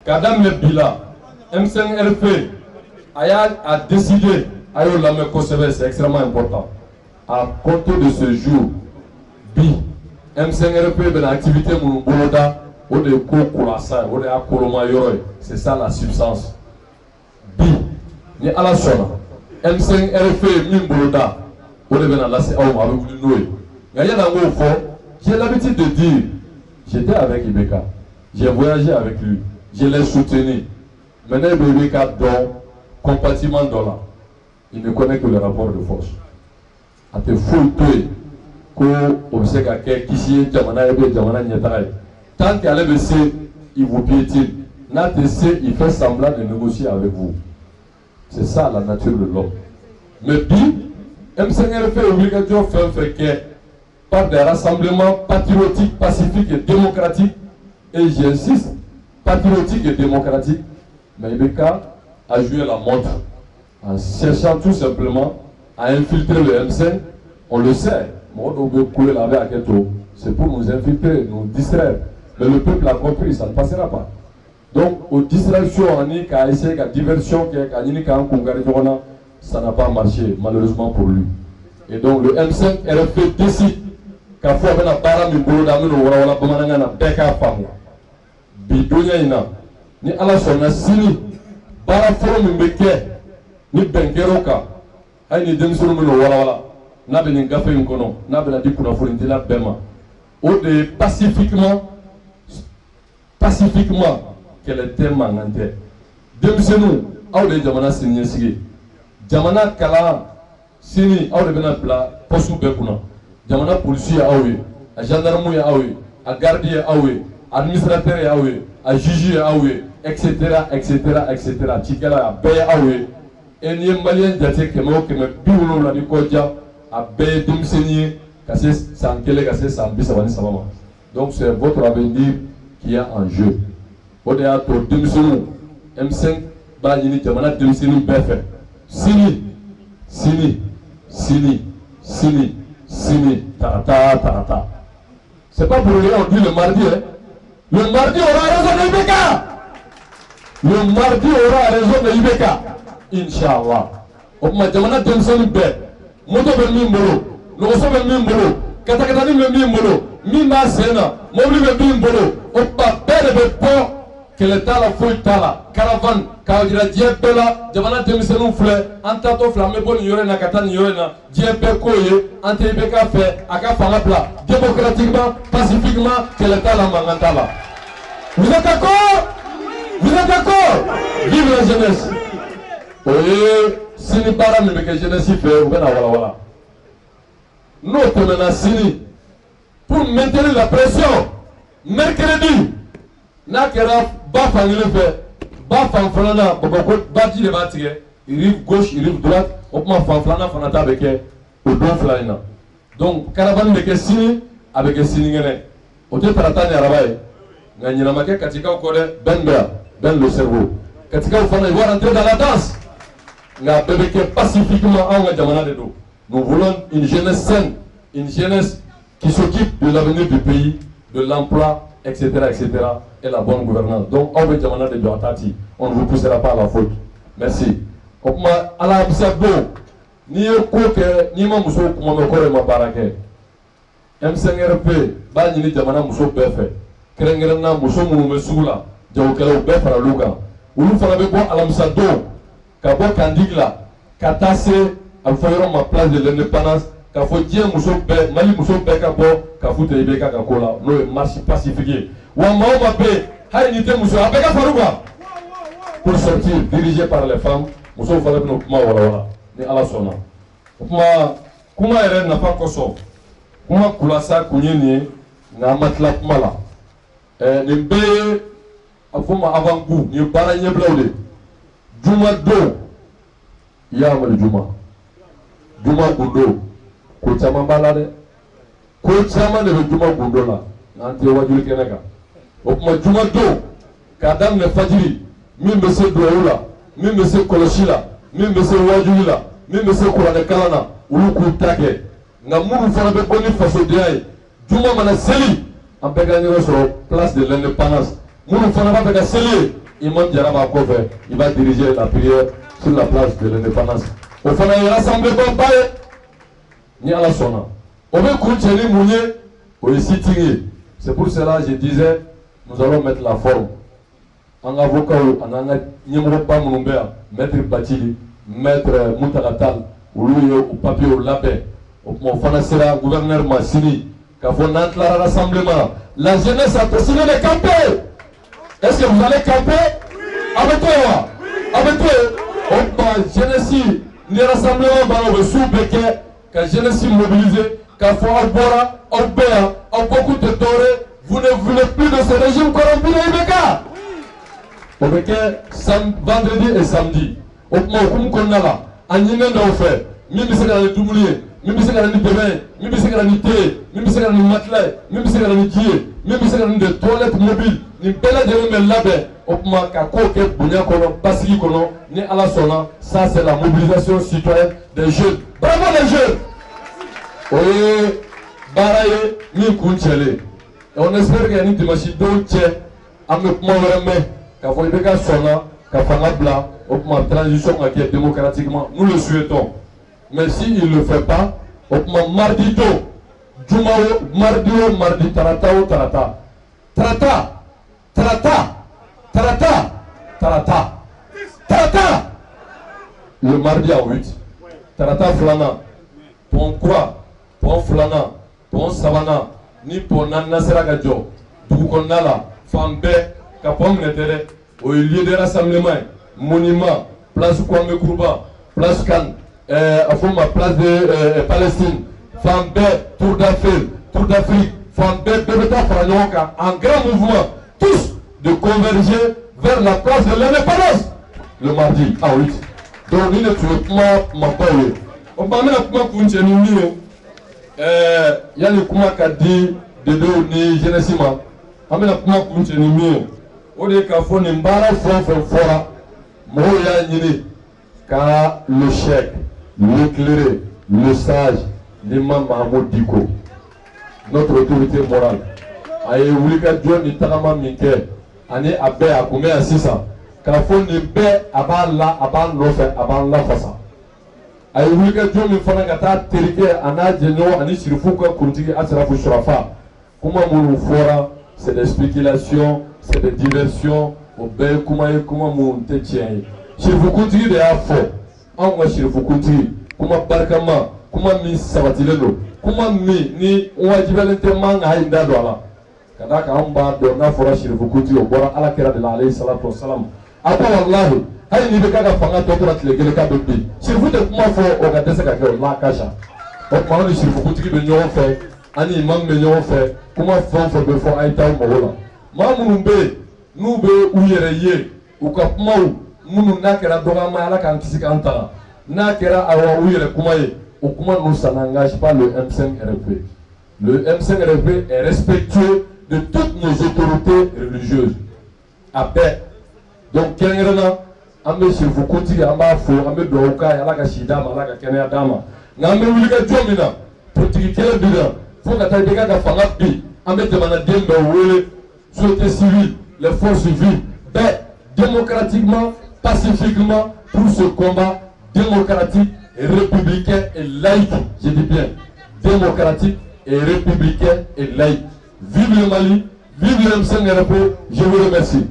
K'a daminɛ bi la, M5RP a y'a a décidé, a y'o lamɛn kosɛbɛ, c'est extrêmement important. À compter de ce jour, bi M5RP bɛna activité minnu boloda, o de ye ko kulasa ye, o de y'a koloma yɔrɔ ye, c'est ça la substance. Bi ni Ala sɔnna, M5RP ye min boloda, o de bɛna lase aw ma, a bɛ wuli n'o ye. Nka yanni an k'o fɔ, j'ai l'habitude de dire, j'étais avec IBK, j'ai voyagé avec lui, je l'ai soutenu, mais ne bɛ IBK dɔn compartiment dɔ la, il ne connaît que le rapport de force. A tɛ foyi to yen ko o bɛ se ka kɛ kisi ye jamana ye ou jamana ɲɛtaga ye. Tant qu'ale bɛ se, il vous piétine. N'a tɛ se, il fait semblant de négocier avec vous. C'est ça la nature de l'homme. Mais bi M5RP ye wulikajɔ fɛn fɛn kɛ par des rassemblements patriotiques, pacifiques et démocratiques, et j'insiste, patriotiques et démocratiques, mais IBK a joué la montre en cherchant tout simplement à infiltrer le M5. On le sait, mɔgɔ dɔw bɛ kule la, a bɛ hakɛ to, c'est pour nous infiltrer, nous distraire. Mais le peuple a compris, ça ne passera pas. Donc o distraction ani k'a essayer ka diversion kɛ, k'a ɲini k'an kun kari ɲɔgɔn na, ça n'a pas marché, malheureusement pour lui. Et donc le M5 RFP décide k'a fɔ a bɛna baara min boloda, an bɛn'o walawala bamanankan na, bɛɛ k'a faamu. Bi donya in na, ni Ala sɔnna, sini baara fɔlɔ min bɛ kɛ ni bɛn kɛr'o kan, hali ni denmisɛnninw bɛn'o walawala, n'a bɛ nin gafe in kɔnɔ, n'a bɛna di kunnafonidila bɛɛ ma, o de ye pacifiquement, pacifiquement, kɛlɛ tɛ, mankan tɛ. Denmisɛnninw, aw de ye jamana siniɲɛsigi ye. Jamana kalan sini, aw de bɛna bila poste bɛɛ kunna. Jamana polisi ye aw ye, a gendarme ye aw ye, a garde ye aw ye, administrateur ye aw ye, a juge ye aw ye, etc etc etc, cikɛla, a bɛɛ ye aw ye. E n'i ye maliyɛn jate kɛmɛ o kɛmɛ, 70 ni kɔ ja, a bɛɛ ye denmisɛnnin ye ka se san 1 ka se san 33 ma. Donc c'est votre avenir qui est en jeu. O de y'a to denmisɛnninw, M5 b'a ɲini jamana denmisɛnnin bɛɛ fɛ, sini, sini, sini, sini, sini, tarata, tarata. C'est pas pour rien on dit le mardi, hein. Le mardi aura raison de IBK. Le mardi aura raison de IBK, inchallah. O tuma jamana denmisɛnnin bɛɛ, moto bɛ min bolo, nɔgɔso bɛ min bolo, katakatani bɛ min bolo, min b'a sen na, mobili bɛ min bolo, o tuma bɛɛ de bɛ bɔ. Kɛlɛ t'a la, foyi t'a la, caravane k'a jira diɲɛ bɛɛ la, jamana denmisɛnninw filɛ, an taatɔ filɛ, an bɛ bɔ nin yɔrɔ in na ka taa nin yɔrɔ in na, diɲɛ bɛɛ k'o ye, an tɛ IBK fɛ, a ka fanga bila démocratiquement, pacifiquement, kɛlɛ t'a la, mankan t'a la. Vous êtes d'accord? Vous êtes d'accord? Vive la jeunesse. O ye sini baara min bɛ kɛ jeunesse fɛ, u bɛna walawala. N'o tɛmɛna sini, pour maintenir la pression, mercredi, n'a kɛra ba fan kelen fɛ, ba fan filanan, Bamakɔ baji de b'a tigɛ, rive gauche, rive droite, o tuma fan filanan fana ta bɛ kɛ o don fila in na. Donc caravane bɛ kɛ sini, a bɛ kɛ sinikɛnɛ, o tɛ tarata ni araba ye. Nka ɲinɛ ma kɛ Katikaw kɔ dɛ, Ben bɛ yan, Ben le cerveau. Katikaw fana, ils vont rentrer dans la danse, nka bɛɛ bɛ kɛ pacifiquement. Anw ka jamana de don. Nous voulons une jeunesse saine, une jeunesse qui s'occupe de l'avenir du pays, de l'emploi, etc., etc., et la bonne gouvernance. Donc aw bɛ jamana de jɔ a ta ci, on ne vous poussera pas à la faute. Merci. O tuma alamisa don, n'i ye ko kɛ, n'i ma musow kuma mɛn, kɔrɔ ye ma baara kɛ. M5RP b'a ɲini jamana muso bɛɛ fɛ, kɛrɛnkɛrɛnnenya muso minnu bɛ sugu la, jagokɛlaw bɛɛ faral'u kan. Olu fana bɛ bɔ alamisa don ka bɔ Kandigi la ka taa se a bɛ fɔ yɔrɔ ma place de l'Indépendance, k'a fɔ diɲɛ muso bɛɛ, Mali muso bɛɛ ka bɔ ka fu tɛ IBK ka ko la, n'o ye marche pacifique ye. Wa maa o maa bɛ yen, hali n'i tɛ muso ye, a bɛɛ ka far'u kan pour sortir dirigé par les femmes. Musow fana bɛna o kuma walawala ni Ala sɔnna. O kuma, kuma yɛrɛ nafa kosɔn, kuma kulasa kun ye nin ye, nka an ma tila kuma la. Nin bɛɛ ye a fɔ ma avant goût, nin ye baara ɲɛbilaw de ye. Juma don, ya amadu juma, juma gundo, ko caman b'a la dɛ, ko caman de bɛ juma gundo la, n'an tɛ wajuli kɛnɛ kan. O tuma juma don, k'a daminɛ fajiri, min bɛ se duwawu la, min bɛ se kɔlɔsi la, min bɛ se wajuli la, min bɛ se kuranɛ kalan na, olu k'u ta kɛ. Nka minnu fana bɛ bɔ ni fasodenya ye, juma mana seli, an bɛɛ ka ɲɔgɔn sɔrɔ place de l'Indépendance. Minnu fana b'a fɛ ka seli, Imam Jara b'a kɔfɛ, il va diriger la prière sur la place de l'indépendance. O fana ye rassemblement ba ye ni Ala sɔnna. O bɛ kuncɛ ni mun ye? O ye sit-in ye. C'est pour cela je disais, nous allons mettre la forme. An ka avocats ani an ka ɲɛmɔgɔba minnu bɛ yan, maître Bathily, maître Mountaga Tall, olu ye o papiers labɛn. O tuma o fana sera gouverneur ma sini k'a fɔ n'an tilara rassemblement, la jeunesse a décidé de camper. Est-ce que vous allez camper? A bɛ to yen wa? A bɛ to yen. O tuma jeunesse ni rassemblement banna, u bɛ su bɛɛ kɛ ka jeunesse mobiliser k'a fɔ aw bɔra, aw bɛ yan, aw bɔkun tɛ dɔwɛrɛ, vous ne voulez plus de ce régime corrompu de IBK. O bɛ kɛ vendredi et samedi. O tuma hukumu kɔnɔna la, a ɲininen dɔw fɛ, min bɛ se ka na ni dumuni ye, min bɛ se ka na ni dɛmɛ ye, min bɛ se ka na ni te ye, min bɛ se ka na ni matelas ye, min bɛ se ka na ni ji ye, min bɛ se ka na ni des toilettes mobiles, nin bɛɛ lajɛlen bɛ labɛn. O tuma ka kow kɛ bonya kɔnɔ, basigi kɔnɔ, ni Ala sɔnna. Ça c'est la mobilisation citoyenne des jeunes. Bravo les jeunes. O ye baara ye min kun cɛlen. On espère que ni dimanche don cɛ, an bɛ kuma wɛrɛ mɛn k'a fɔ IBK sɔnna ka fanga bila. O tuma transition ka kɛ démocratiquement, nous le souhaitons. Mais si il ne le fait pas, o tuma mardi don, juma o mardi o mardi, tarata o tarata, tarata tarata tarata tarata tarata, le mardi à 8, tarata filanan, pont kura, pont filanan, pont sabanan ni pont naaninan sera ka jɔ dugu kɔnɔna la fan bɛɛ ka pont minɛ tɛ dɛ, o ye lieu de rassemblement ye, monument, place Kwame Nkrumah, place Cannes, a fɔ ma place de Palestine, fan bɛɛ, Tour d'Afrique, Tour d'Afrique, fan bɛɛ, bɛɛ bɛ taa fara ɲɔgɔn kan en grand mouvement, tous de converger vers la place de l'indépendance le mardi à 8. Donc ni ne tun ye kuma kumabaw ye. O tuma an bɛna kuma kuncɛ ni min ye, yanni kuma ka di dedew ni jeunesse ma, an bɛna kuma kuncɛ ni min ye, o de ye k'a fɔ nin baara fɛn o fɛn fɔra, mɔgɔw y'a ɲini ka le cheikh, l'éclairé, le sage, l'imam Mahmoud Dicko, notre autorité morale, a ye wulikajɔ ni tagama min kɛ ani a bɛɛ a kun bɛ yan sisan k'a fɔ nin bɛɛ a b'a la, a b'an nɔfɛ, a b'an lafasa. A ye wulikajɔ min fana ka taa terikɛ a n'a jɛɲɔgɔn ani sirifuw ka kuntigi Asrafu Surafa, kuma minnu fɔra, c'est des spéculations, c'est des diversions. O bɛɛ ye kuma ye, kuma minnu tɛ tiɲɛ ye. Sirifu kuntigi de y'a fɔ, anw ka sirifu kuntigi, kuma barikama, kuma min sabatilen don, kuma min ni wajibiyalen tɛ man ka hali da don a la, ka d'a kan anw b'a dɔn n'a fɔra sirifu kuntigi, o bɔra Ala kira de la, alayhi salatu wasalam. A ko walahi, hali n'i bɛ k'a ka fanga tɔ tora tile kelen k'a bɛ bin, sirifu tɛ kuma fɔ o ka dɛsɛ ka kɛ o la kasa. O tuma anw ni sirifu kuntigi bɛ ɲɔgɔn fɛ, ani imam bɛ ɲɔgɔn fɛ, kuma fɛn o fɛn bɛ fɔ, a ye taa aw mago la. Maa minnu bɛ yen n'u bɛ u yɛrɛ ye, u ka kumaw minnu n'a kɛra dɔgɔyama ye, Ala k'an kisi k'an tanga, n'a kɛra awa u yɛrɛ kuma ye, o kuma ninnu, ça n'engage pas le M5 RFP. Le M5 RFP est respectueux de toutes nos autorités religieuses, a bɛɛ. Donc kɛrɛnkɛrɛnna, an bɛ sirifu kuntigi, an b'a fo, an bɛ dugawu k'a ye, Ala ka si d'a ma, Ala ka kɛnɛya d'a ma. Nka an bɛ wuli ka jɔ min na, politique kɛlɛ bi na fo ka taa IBK ka fanga bin. An bɛ jamanaden bɛɛ wele, société civile, les forces vives bɛɛ, démocratiquement, pacifiquement, pour ce combat démocratique, républicain et laïque. Je dis bien démocratique et républicain et laïque. Vive le Mali, vive le M5 RFP, je vous remercie.